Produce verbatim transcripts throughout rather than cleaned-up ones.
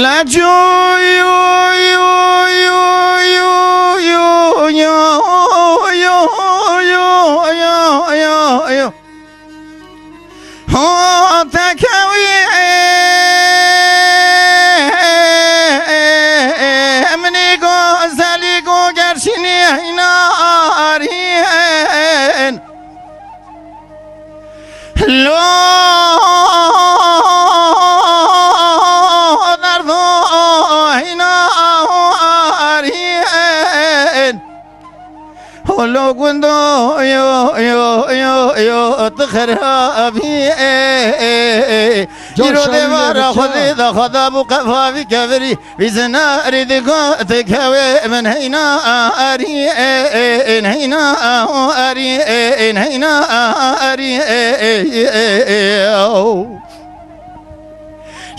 La ju, ju, ju, ju, ju, ju, ju, ju, ju, ju, ju, ju. Ho, tekewî, e, e, e, e, minî gozelî go gerçînî hînarîn. Lo derdo hînarîn. Holo gundo yo, yo, yo, yo, tu xerabî, e, e, e. Can Îro şahî dêvara lê xwedê biçe. Da xweda bû qefa vî kevirî. Vî zinarî digot kewê min heyna arî, e, e, e, heyna arî, e, e, heyna arî, e, e, e, e, e, o.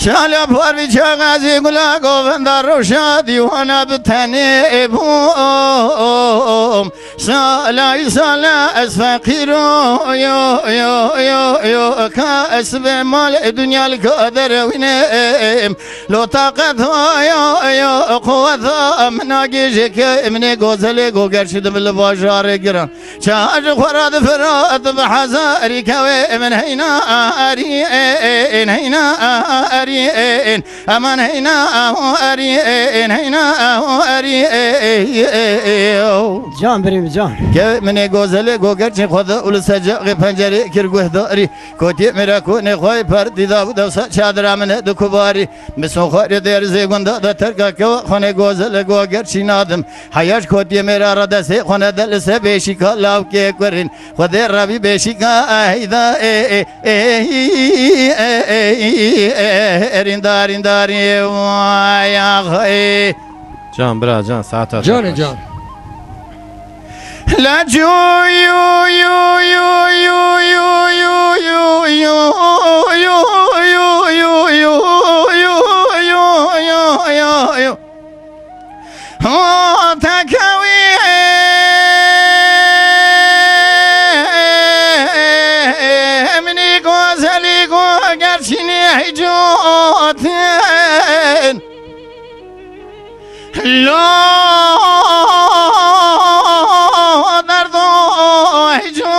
Şala parvî çaxazî gula govenda roşa dîwana bi tenê bûm. Sala îsala ez feqîro, yo, yo, yo, yo, ka ez bi mal dunya li ka derewînim. Lo taqet ha, yo, yo, quwet ha, min agêje ke, min ê gozelê go gerçî dibin li bajarê giran. Ça ji xwe re difirat bi hezarî kewê min heyna arî, e, e, e, heyna arî, e, e, eman heyna arî, e, e, heyna arî, e, e, e, e, o. Can birî min, can. Kewê min ê gozelê go gerçî xwe de û li secaqê pencerê kir guhdarî. Kotiyê mêra konê xwe yê perdî da bû dewsa çadira min e di kubarî. Miso xwarê derzê gunda da terka kewa xonê gozelê go gerçî nadim. Heya ji kotiyê mêra re destê xwe nede li ser beşîka lawkê kurîn. Xwedê rebî beşîka heyda, e, e, e, e, e, e, e, rînda, rînda, rî, vay, ax, e. Can bira, can, saeta te Canê xweş. Can. La ju, ju, ju, ju, ju, ju, ju, ju, ju, ju, ju, ju, ju, ju, ju, ju, ju, ju. Ho, tekewî, e, e, e, e, minî gozelî go gerçînî heycotin. Lo derdo heycotin.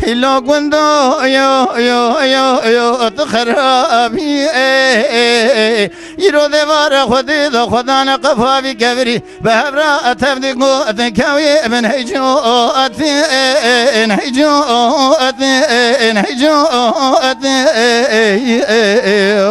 Hîlo gundo, yo, yo, yo, yo, tu xerabî, e, e, e. Îro dêvara xwedê de xwedane qefa vî kevirî. Bi hev re tev digotin kewê min heycotin, heycotin, heycotin, e, e, e, o.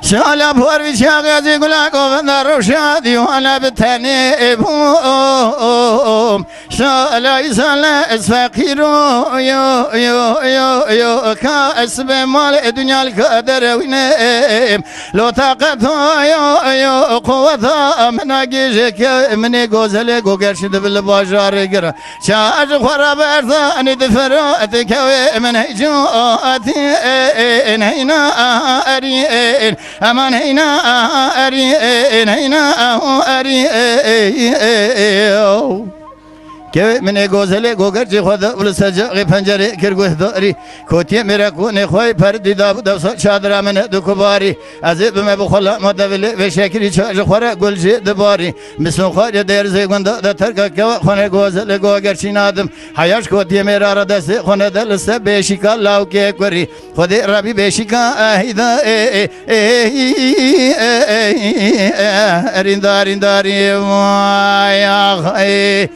Şala por vî çaxê zî gula govenda roşa dîwana bi tenê bûm. Şala îsala ez feqîro, yo, yo, yo, yo, ka ez bi mal e dunya li ka derewînim. Lo taqet ha, yo, yo, quwet ha, min agêje ke min ê gozelê go gerçî dibi li bajarê gira. Ça ji xwe re berzanî difirat kewê min heycotin, heyna erîn, eman heyna erîn, heyna erîn, e, e, e, o. Kewê min ê gozelê go gerçî xwe de û li secaqê pencerê kir guhdarî. Kotiyê mêra konê xwe yê perdî da bû dewsa çadira min e di kubarî. Ez ê bime bi xwe lama devilê vê şekilî ça ji xwe re gul jê dibarî. Miso xwarê derzê gunda de terka kewa xonê gozelê go gerçî nadim. Heya ji kotiyê mêra re destê xwe nede li ser beşîka lawkê kurî. Xwedê rebî beşîka ehîda, e, e, e, e, e, e, e, rînda, rînda, rî, vay, ax, e.